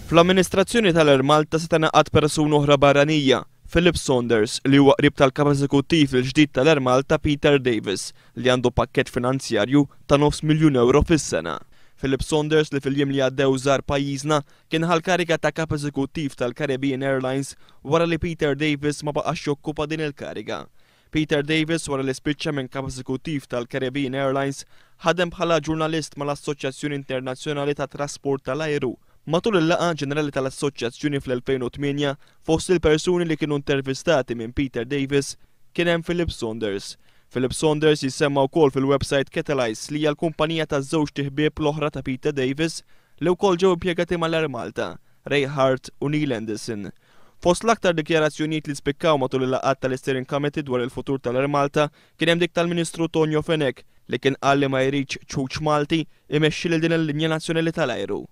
Fl-amministrazzjoni tal-Air Malta se tingħaqad persuna oħra barranija, Philip Saunders, li huwa qrib tal-Kap Eżekuttiv il-ġdid tal-Air Malta Peter Davis, li għandu pakkett finanzjarju ta' nofs miljun ewro fis-sena. Philip Saunders, li fil-jiem li għaddew żar pajjiżna, kien ħa l-kariga ta' Kap Eżekuttiv tal-Caribbean Airlines wara li Peter Davis ma baqax jokkupa din il-kariga. Peter Davis, wara li spiċċa minn Kap Eżekuttiv tal-Caribbean Airlines, ħadem bħala ġurnalist mal-Assoċjazzjoni Internazzjonali tat-Trasport tal-Ajru. Matul il-laqgħa ġenerali tal-Assoċjazzjoni fl-2008, fost il-persuni li kienu intervistati minn Peter Davis kien hemm Philip Saunders. Philip Saunders jissemma wkoll fil-website Catalyze, li hija l-kumpanija taż-żewġt iħbieb l-oħra ta' Peter Davis li wkoll ġew impjegati mal-Air Malta, Ray Hart u Neil Anderson. Fost l-aktar dikjarazzjonijiet li spikkaw matul il-laqgħat tal-Steering Committee dwar il-futur tal-Air Malta kien hemm dik tal-Ministru Tonio Fenech, li kien qal li ma jridx ċuċ Malti imexxi lil din il-linja nazzjonali tal-ajru.